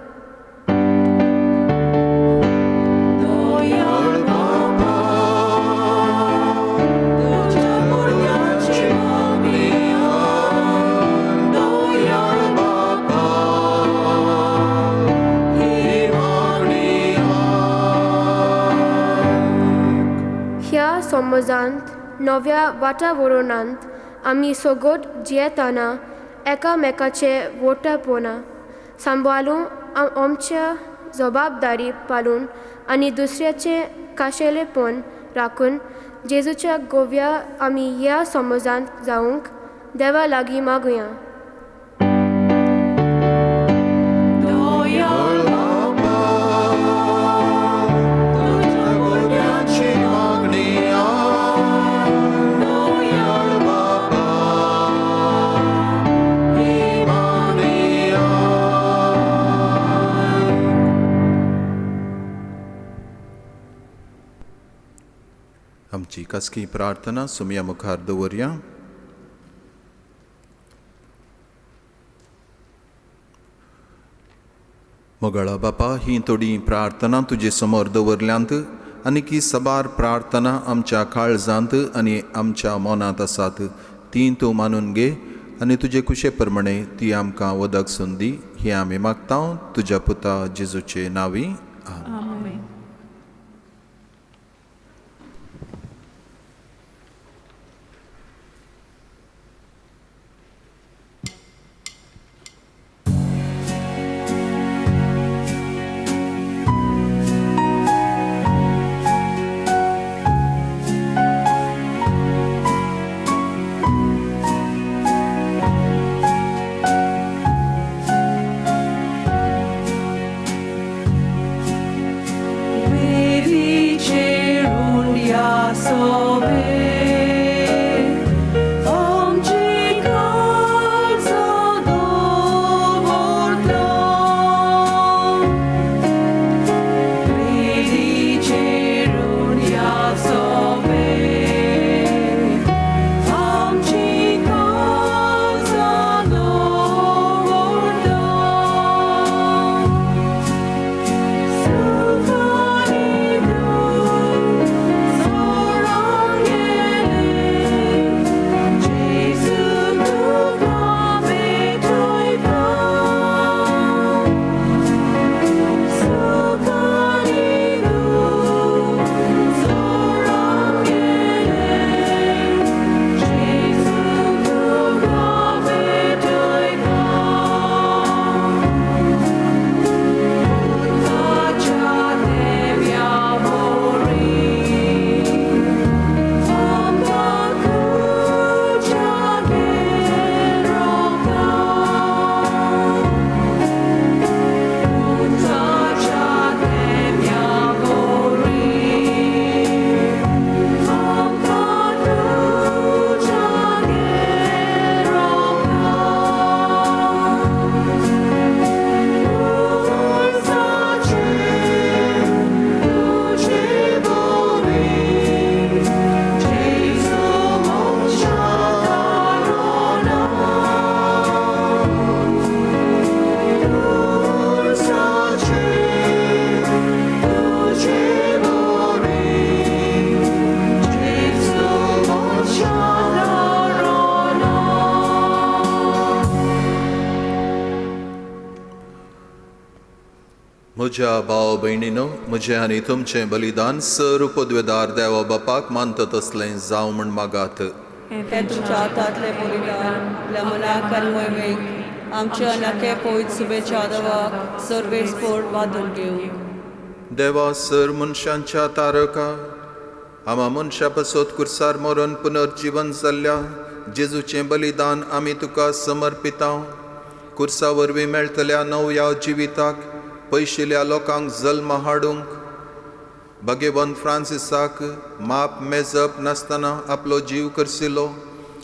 ह्या समाजांत नव्या वातावरणांत आमी सगट जियेतना एकामेकाचे वोटापणां सांबाळून आमच्या जबाबदारी पाळून आनी दुसऱ्याचें खाशेलेपण राखून जेजूच्या गोव्या आमी ह्या समाजांत जावंक देवा लागीं मागुया. आमची खासगी प्रार्थना सुमया मुखार दवरया. मोगाळा बापा, ही थोडी प्रार्थना तुजे समोर दवरल्यांत आनी की सबार प्रार्थना आमच्या काळजांत आनी आमच्या मनांत आसात ती तूं मानून घे आनी तुजे कुशे प्रमाणे ती आमकां वदक संदी ही आमी मागता तुज्या पुता जेजूचे नांवी. आमेन. म्हज्या भाव भयणीनो, म्हजें आनी तुमचें बलिदान सर उपद्वेदार देवा बापाक मानता तसलें जावं म्हूण मागात. हें तुमच्या हातांतलें बलिदान आपल्या मनाक आनी मोहिमेक आमच्या अनाके पवित्र सुबेच्या देवाक सर्वेस्पोर वादून घेवं. देवा सर मनशांच्या तारका, आमा मनशा पसत कुर्सार मरून पुनर्जिवन जाल्ल्या जेजूचें बलिदान आमी तुका समर्पितां. कुर्सा वरवीं मेळटल्या नव्या जिविताक पयशिल्या लोकांक जल्म हाडूंक भगेवंत फ्रांसिसाक माप मेजप नासतना आपलो जीव करसिलो.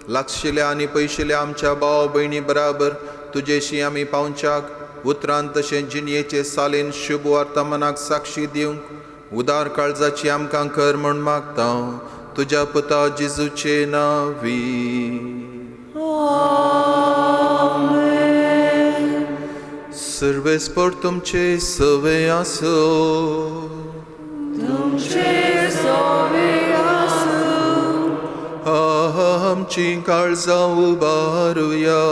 लागशिल्या आनी पयशिल्या आमच्या भाव भयणी बराबर तुजेशी आमी पावच्याक उतरान तशें जिणयेचे सालीन शुभ वार्ता मनाक साक्षी दिवंक उदार काळजाची आमकां कर म्हूण मागता, तुज्या पुता जेजूचे नांवी. सर्वेस्पर तुमचे सवे आसो. तुमचे सोवे आसूं. आमची काळजां उबारुया.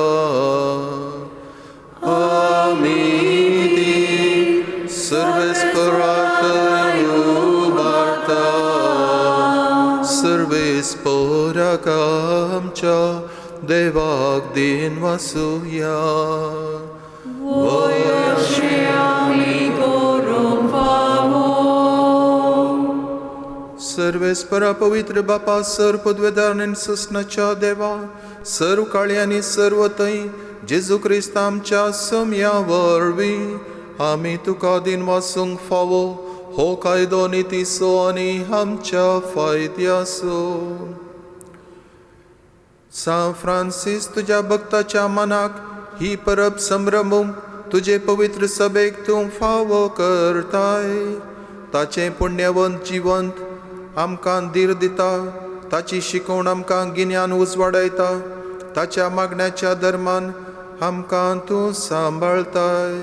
आमी ती सर्वेस्पराक उबारता. सर्वेस्पराक आमच्या देवाक दिन वासुया. वय अशें आमी करूंक फावो. सर्वेस्परा पवित्र बापा, सर पदवेदार आनी सुसनाच्या देवा, सर्व काळी आनी सर्व थंय जेजू क्रिस्त आमच्या सम्या वरवीं आमी तुका दिन वासूंक फावो हो कायदो नितीचो आनी आमच्या फायद्याचो. सांत फ्रांसीस तुज्या भक्ताच्या मनाक ही परब संभ्रमूंक तुजे पवित्र सभेक तूं फावो करताय. ताचें पुण्यवंत जिवंत आमकां धीर दिता, ताची शिकवण आमकां गिन्यान उजवाडायता, ताच्या मागण्याच्या धर्मान आमकां तूं सांबाळताय.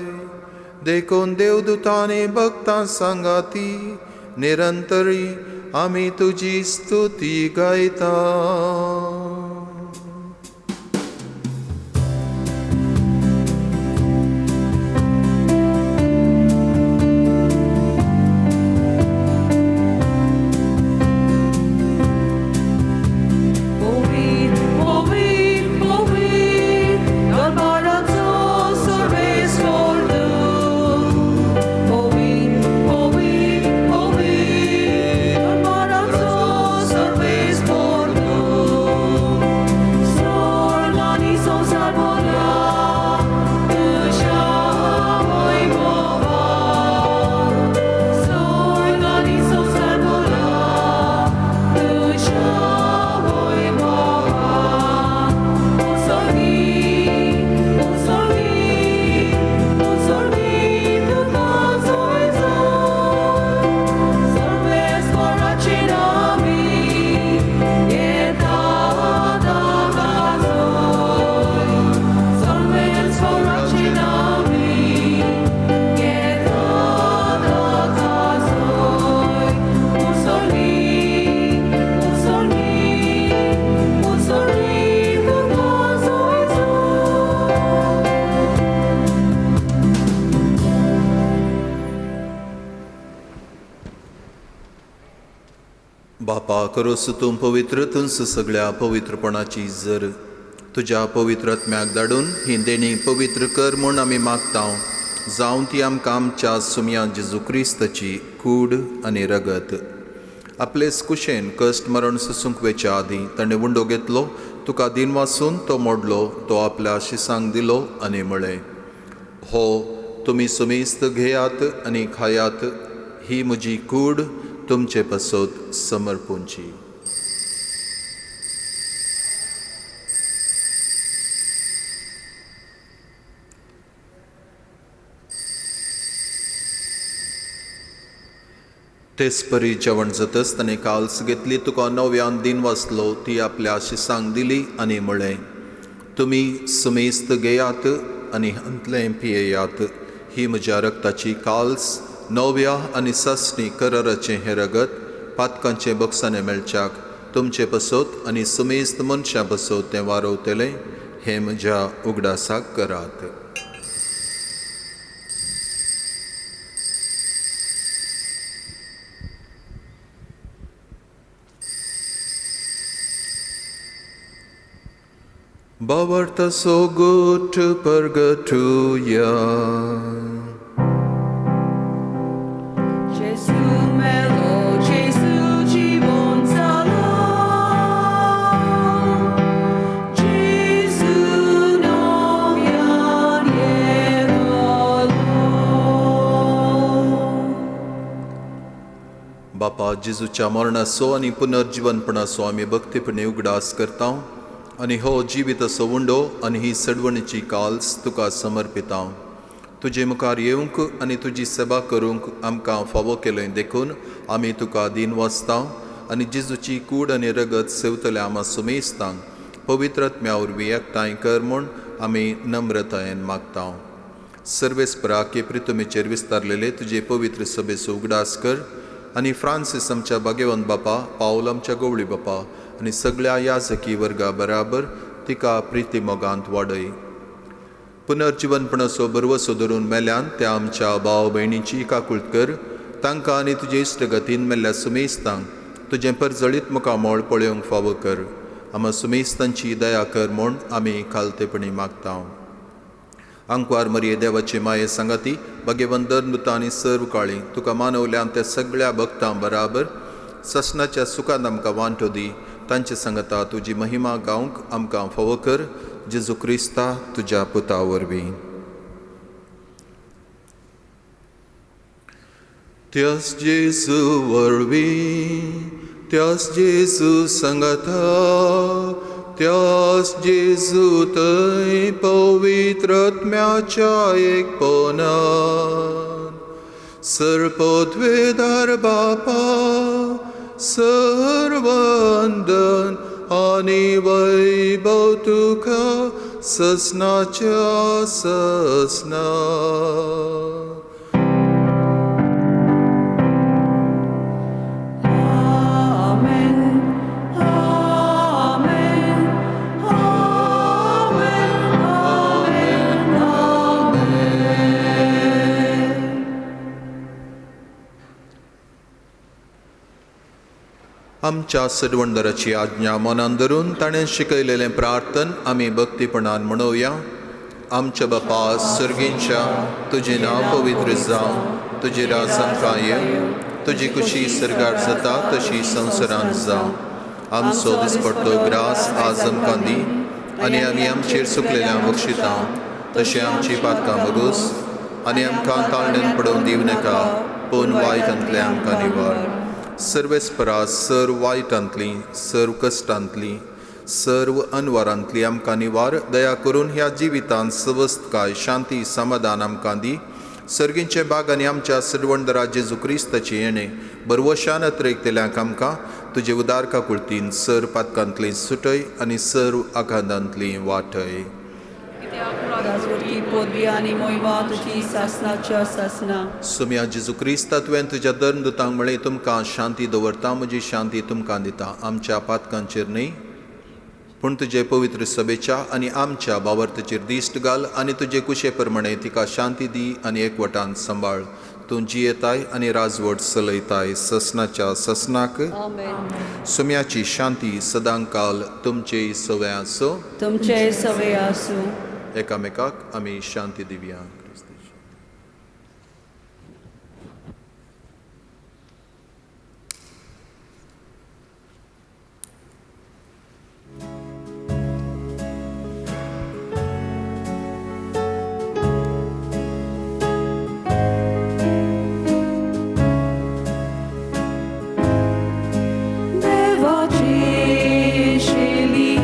देखून देवदूतांनी भक्तां सांगाती निरंतरी आमी तुजी स्तुती गायता. पवित्र पवित्र पवित्र दरबाराचो सर्वेस्पर तूं. पवित्र पवित्र पवित्र दरबाराचो सर्वेस्पर तूं. स्वर्ग आनी संवसार भरला तुज्या वैभवान. स्वर्ग आनी संवसार भरला तुज्या वैभवान. उत्सर्गी उत्सर्गी उत्सर्गी तुका जय जय. सर्वेस्पराचे नांवी येता ताका जय. सर्वेस्पराचे नांवी येता ताका जय. उत्सर्गी उत्सर्गी उत्सर्गी तुका जय जय. बापा करोस तूं पवित्र तुंस सगळ्या पवित्रपणाची जर तुज्या पवित्र आत्म्याक धाडून ही देणी पवित्र कर म्हूण आमी मागता, जावं ती आमकां आमच्या सुमया जेजू क्रिस्ताची कूड आनी रगत. आपलेच कुशेन कश्ट मरण सोसूंक वेच्या आदीं ताणें उंडो घेतलो, तुका दिन वासून तो मोडलो, तो आपल्या शिसांक दिलो आनी म्हळें, हो तुमी सुमेस्त घेयात आनी खायात, ही म्हजी कूड तुमचे पासत समर्पूंची. तेच परी जेवण जातच ताणें काल्स घेतली, तुका नव्यान दिन वाचलो, ती आपल्या शिसांक दिली आनी म्हळें, तुमी सुमेस्त घेयात आनी हांतलें पियेयात, ही म्हज्या रक्ताची काल्स, नव्या आनी सासणी कराराचें हें रगत पातकांचें बक्षाणें मेळच्याक तुमचे पसत आनी सुमेस्त मनशां पसत तें वारवतलें, हें म्हज्या उगडासाक करात. भावार्थाचो गुट परगटुया. Gesù melo, Gesù जीवन जाला, Gesù नव्यान येतलो. बापा, जेजूच्या मरणाचो आनी पुनर्जिवनपणाचो आमी भक्तीपणी उगडास करता आनी हो जिवीत असो उंडो आनी ही सडवणीची काल्स तुका समर्पिता. तुजे मुखार येवंक आनी तुजी सेवा करूंक आमकां फावो केलें देखून आमी तुका दीन वाचता आनी जेजूची कूड आनी रगत सेवतल्या आमा सुमेस्तांक पवित्र आत्म्या वरवीं एकठांय कर म्हूण आमी नम्रतायेन मागता. सर्वेस्परा प्रितुमेचेर विस्तारलेले तुजे पवित्र सभेचो उगडास कर आनी फ्रांसीस आमच्या भाग्यवंत बापा, पावल आमच्या गवळी बापा आनी सगळ्या याजकी वर्गा बराबर तिका प्रिती मोगांत वाडय. पुनर्जिवनपणाचो बरवसो धरून मेल्यान त्या आमच्या भाव भयणींची काकूळत कर. तांकां आनी तुजे इश्टगतीन मेल्ल्या सुमेस्तांक तुजें परजळीत मुखामळ पळोवंक फावो कर. आमा सुमेस्तांची दया कर म्हूण आमी खालतेपणी मागता. आंकवार मरिये देवाची माये सांगाती भाग्यवंत मृता आनी सर्व काळी तुका मानवल्यान त्या सगळ्या भक्तां बराबर ससनाच्या सुखान आमकां वांटो दी. तांचे सांगता तुजी महिमा गावंक आमकां फावो कर. जेजू क्रिस्ता तुज्या पुता वरवीं. त्यास जेजू वरवीं, त्यास जेजू सांगाता, त्यास जेजू थंय पवित्र आत्म्याच्या एकपणान सर्पद्वेदार बापा सर्वंदन आनी वैभव तुका ससनाच्या ससना. Amen, Amen, Amen, Amen, Amen. आमच्या सडवणदाराची आज्ञा मनान धरून ताणें शिकयलेलें प्रार्थन आमी भक्तीपणान म्हणोवया. आमच्या बापा सर्गींच्या, तुजें नांव पवित्र जावं, तुजें राज आमकां येवं, तुजी कुशी सर्गार जाता तशी संवसारांत जावं. आमचो दिसपडतो ग्रास आज आमकां दी आनी आमी आमचेर सुकलेल्या बक्षिता तशें आमची पातकां बगूस आनी आमकां ताळण्यान पडोवन दिवं नाका, पूण वायटांतलें आमकां निवार. सर्वेस्परा सर्व वायटांतली, सर्व कश्टांतली, सर्व अनवारांतली आमकां निवार. दया करून ह्या जिवितांत सवस्तकाय, शांती, समाधान आमकां दी. सर्गींचे बाग आनी आमच्या सर्वंदरा जेजू क्रिस्ताची येणे बरवशान अत्रेकतेल्यांक आमकां तुजे उदार काकुळतीन सर्व पातकांतली सुटय आनी सर्व आघातांतली वाटय. राजवटी पदवी आनी मोहिमा तुजी सासनाच्या सासना. सुम्या जेजू क्रिस्ता, तुवें तुज्या धर्मदूतांक म्हळें, तुमकां शांती दवरता, म्हजी शांती तुमकां दिता. आमच्या पातकांचेर न्हय पूण तुजे पवित्र सभेच्या आनी आमच्या बावर्तचेर दिश्ट घाल आनी तुजे कुशे प्रमाणे तिका शांती दी आनी एकवटान सांबाळ. तूं जियेताय आनी राजवट चलयताय ससनाच्या ससनाक. आमेन. सुम्याची शांती सदांकाल तुमचे सवय आसूं. तुमचे सवे आसूं. एकामेकाक आमी शांती दिवया. देवाची शेली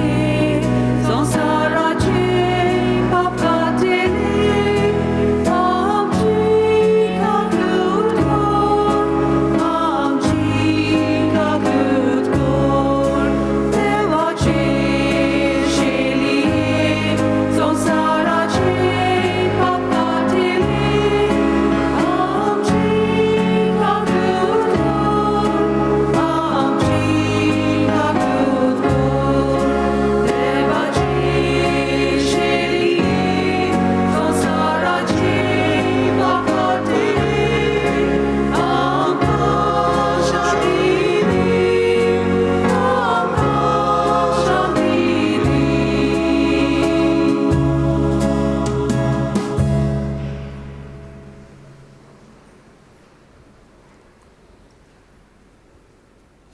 संवसाराचे पाप काडटले.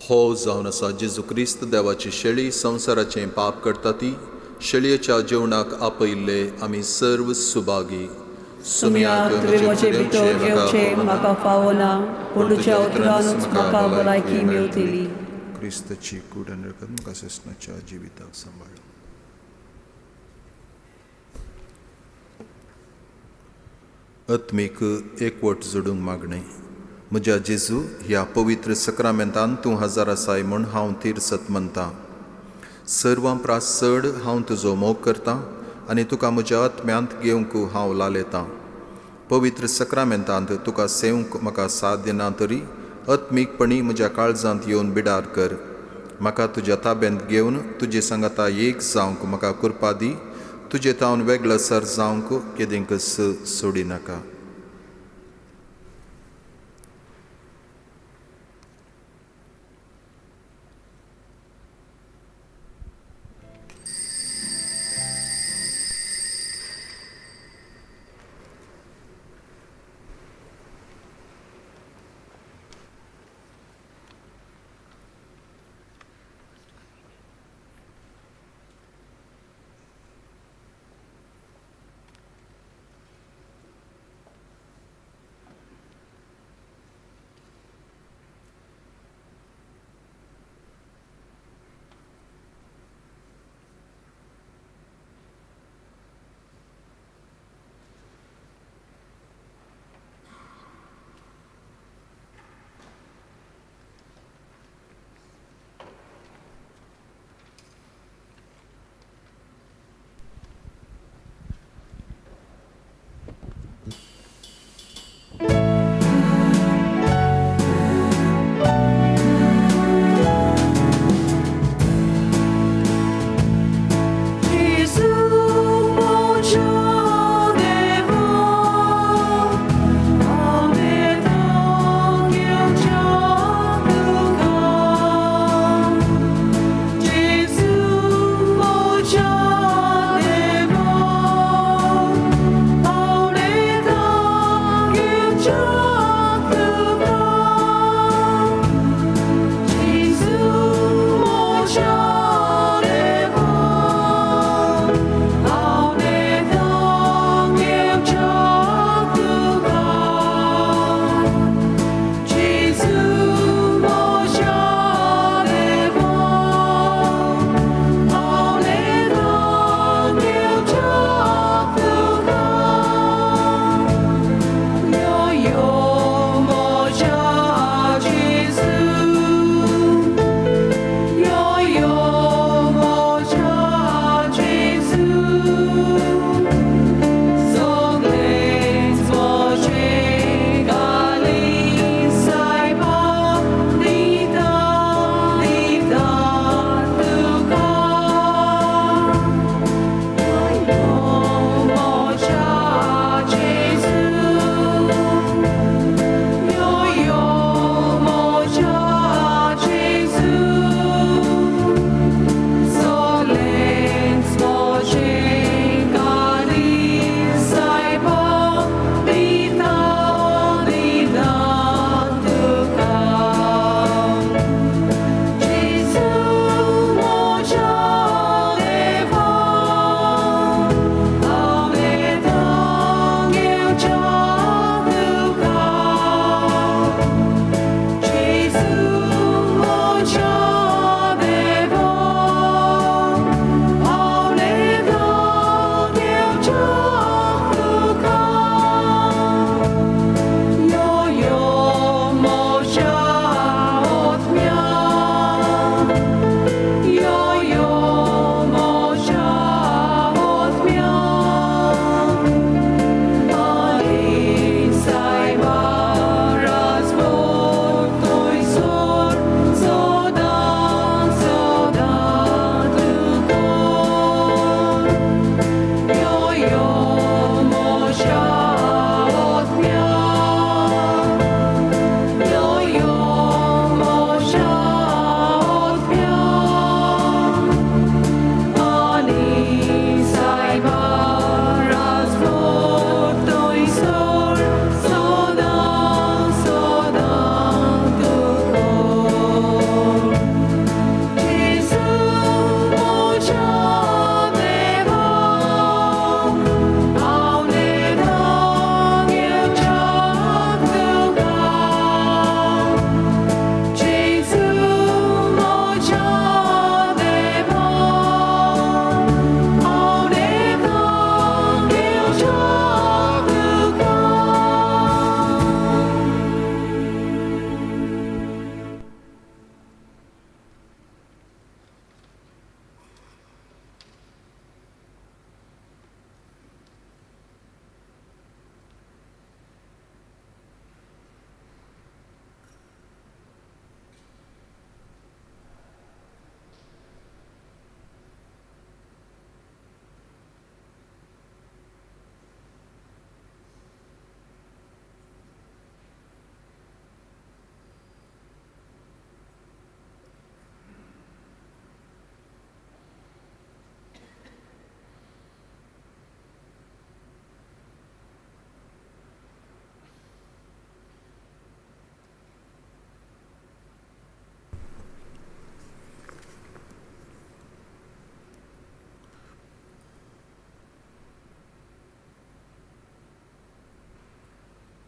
हो जावन आसा जेजू क्रिस्त देवाची शेळी, संवसाराचें पाप करता ती शेळयेच्या जेवणाक आपयिल्ले आमी सर्व सुभागी. सुमिया, तुवें म्हजे भितर येवचें म्हाका फावना, पूण तुज्या उतरानूच म्हाका भलायकी मेवतली. क्रिस्ताची कूड आनी रगत म्हाका सस्नाच्या जिविताक सांबाळ. आत्मीक एकवट जोडूंक मागणें. म्हज्या जेजू, ह्या पवित्र सक्रामेंतान तूं हजार आसाय म्हूण हांव तीर्सत म्हणटां. सर्वां प्रास चड हांव तुजो मोग करतां आनी तुका म्हज्या आत्म्यांत घेवंक हांव लालेतां. पवित्र सक्रामेंतांत तुका सेवंक म्हाका साध्य ना तरी आत्मीकपणी म्हज्या काळजांत येवन बिडार कर. म्हाका तुज्या ताब्यांत घेवन तुजे सांगाता एक जावंक म्हाका कृपा दी. तुजे तावन वेगळो सर जावंक केदेंकच सोडिनाका.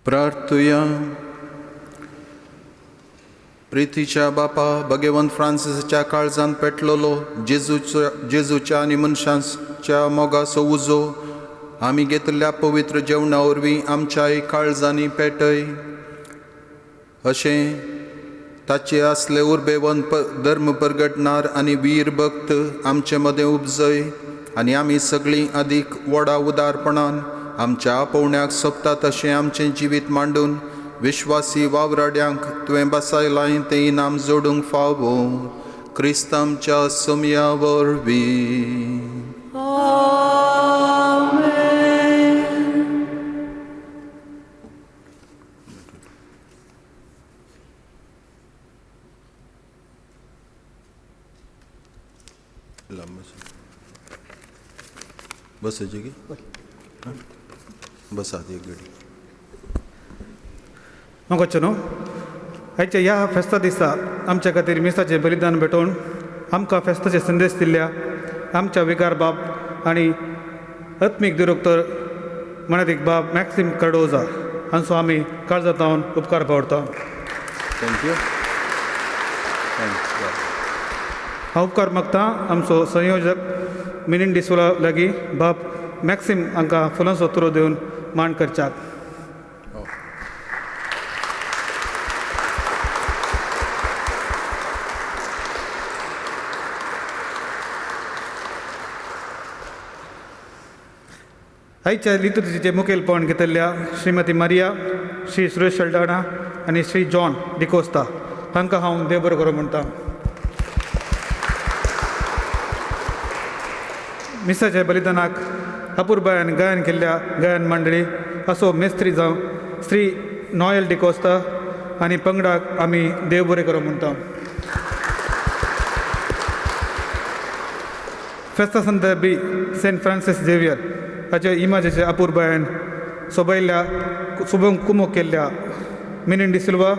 प्रार्थुया. प्रितीच्या बापा, भगवंत फ्रांसिसाच्या काळजान पेटलेलो जेजूच्या आनी मनशांच्या मोगाचो उजो आमी घेतिल्ल्या पवित्र जेवणा वरवीं आमच्याय काळजांनी पेटय. अशें ताचे असले उर्बेवंत धर्म परगटणार आनी वीर भक्त आमचे मदें उपजय आनी आमी सगळीं अदीक व्हडा उदारपणान आमच्या आपोवण्याक सोबता तशें आमचें जिवीत मांडून विश्वासी वावराड्यांक तुवें बसायलां तें इनाम जोडूंक फावो, क्रिस्त आमच्या सोमया वरवीं. बस की बस आती एक गडी. मोगाचो न्हू, आयच्या ह्या फेस्ता दिसा आमच्या खातीर मिसाचें बलिदान भेटोवन आमकां फेस्ताचे संदेश दिल्ल्या आमच्या विकार बाब आनी आत्मीक दिरोक्तर मनादीक बाब मॅक्सीम कार्डोजा हांचो आमी काळजांत उपकार पावडता. Thank you. हांव उपकार मागता आमचो संयोजक मिनीन डिसोला लागीं बाब मॅक्सीम हांकां फुलांचो तुरो दिवन मान करच्याक. आयच्या लितुर्जीचें मुखेलपण घेतिल्ल्या श्रीमती मारिया, श्री सुरेश शल्डाणा आनी श्री जॉन डिकोस्ता तांकां हांव देव बरो करूं म्हणटा. मिसाच्या बलिदानाक अपुरबायान गायन केल्ल्या गायन मंडळी असो मेस्त्री जावं श्री नॉयल डिकोस्ता आनी पंगडाक आमी देव बरें करूं म्हणटा. फेस्ता संदर्भी सेंट फ्रांसीस झेवियर हाचे इमाजेचे अपुरबायान सोबयल्ल्या सोबोवंक कुमोक केल्ल्या मिनीन डिसिल्वा,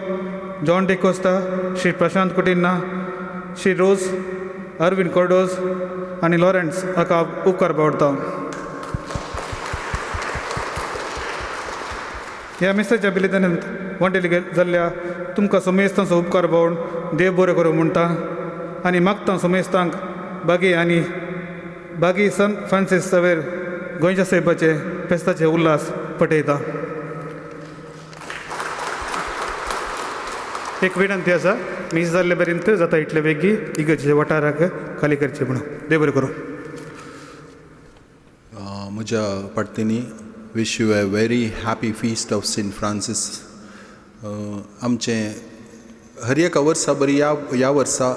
जॉन डिकोस्ता, श्री प्रशांत कुटिन्हा, श्री रोज, अरविंद कोर्डोज आनी लॉरेन्स हाका उपकार पावडता. ह्या मिसाच्या बलिदानांत वांटेली जाल्ल्या तुमकां समेस्तांचो उपकार पावून देव बरें करूं म्हणटा आनी मागता समेस्तांक बागी आनी बागी संत फ्रांसीस सवेर गोंयच्या साहेबाचे फेस्ताचे उल्हास पटयता. एक विनंती आसा, मीस जाल्ले पर्यंत जाता इतले बेगी इगर्जेच्या वाठाराक खाली करचे म्हणून. देव बरें करूं. म्हज्या पार्टींनी wish you a very happy feast of Saint Francis. आमचें हर एका वर्सा बरी ह्या वर्सा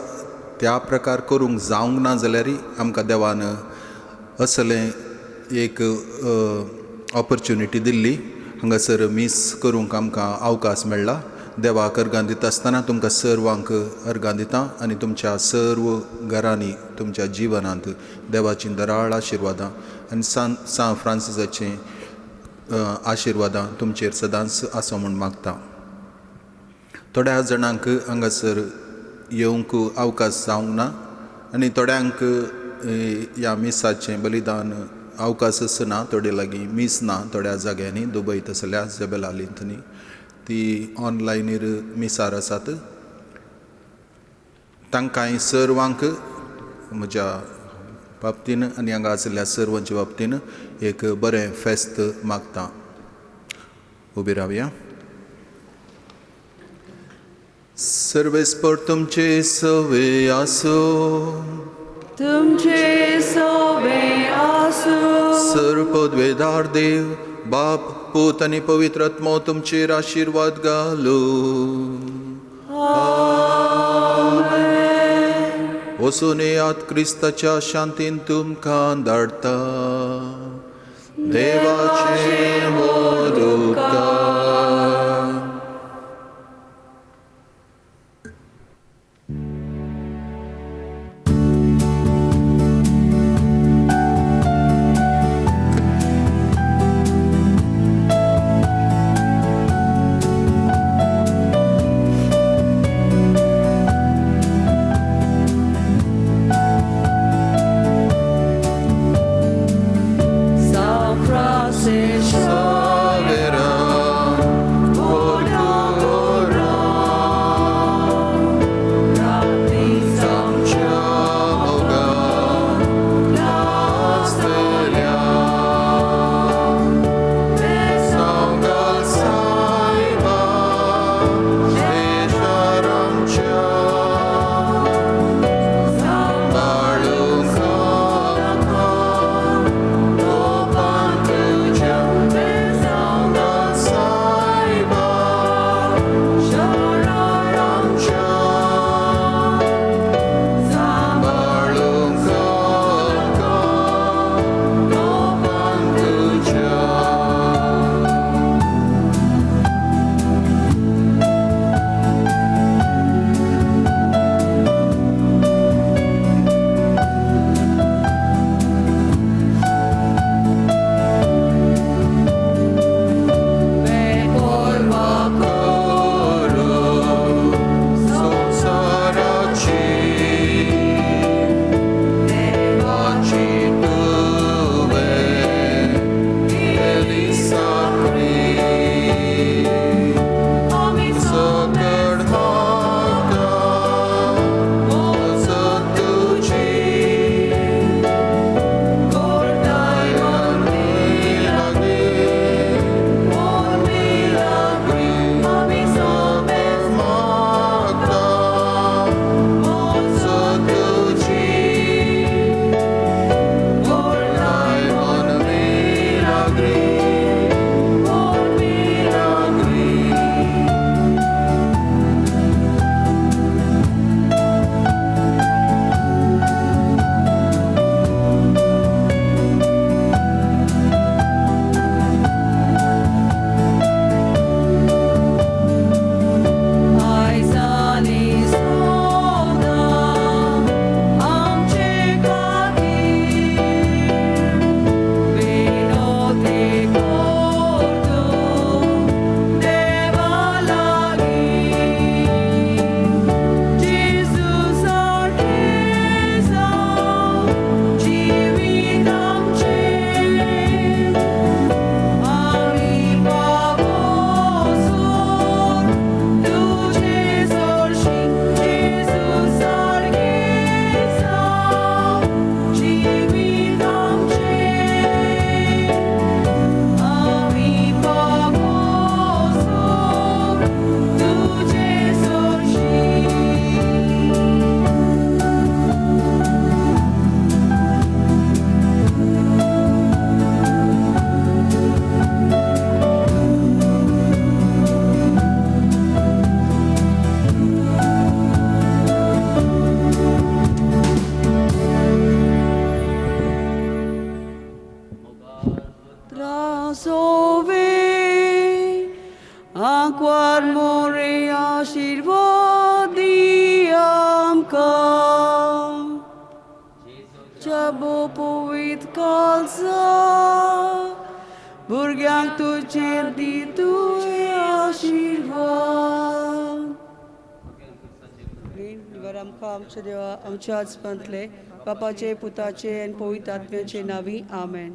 त्या प्रकार करूंक जावंक ना जाल्यारय आमकां देवान असलें एक ऑपर्च्युनिटी दिल्ली. हांगासर मीस करूंक आमकां अवकाश मेळ्ळा. देवाक अर्गां दिता आसतना तुमकां सर्वांक अर्गां दिता आनी तुमच्या सर्व घरांनी तुमच्या जिवनांत देवाचीं दराळ आशिर्वादां आनी सान फ्रांसिसाचें आशिर्वादां तुमचेर सदांच आसा म्हूण मागता. थोड्या जाणांक हांगासर येवंक अवकाश जावंक ना आनी थोड्यांक ह्या मिसाचें बलिदान अवकाशच ना, थोडे लागीं मीस ना थोड्या जाग्यांनी, दुबय तसल्या जबेलालींतनी ती ऑनलायनीर मिसार आसात. तांकांय सर्वांक म्हज्या बाबतीन आनी हांगा आशिल्ल्या सर्वांच्या बाबतीन एक बरें फेस्त मागता. उबी रावया. सर्वेस्पर तुमचे सवे आसो, तुमचे सोबे आसूं. सर पदवेदार देव बाप पूत आनी पवित्र आत्मो तुमचेर आशिर्वाद घालू. वचून येयात, क्रिस्ताच्या शांतीन तुमकां धाडटा. देवाचे व्हड उपकार. San Francisco. आंकवार मोरे आशिर्वाद दी आमकां चबो पवित कालसा भुरग्यांक तुजेर दी तुवें आशिर्वाद आमकां आमच्या देवा आमच्या आजपांतले बापाचे पुताचे आनी पवित्र आत्म्याचे नांवी आमेन.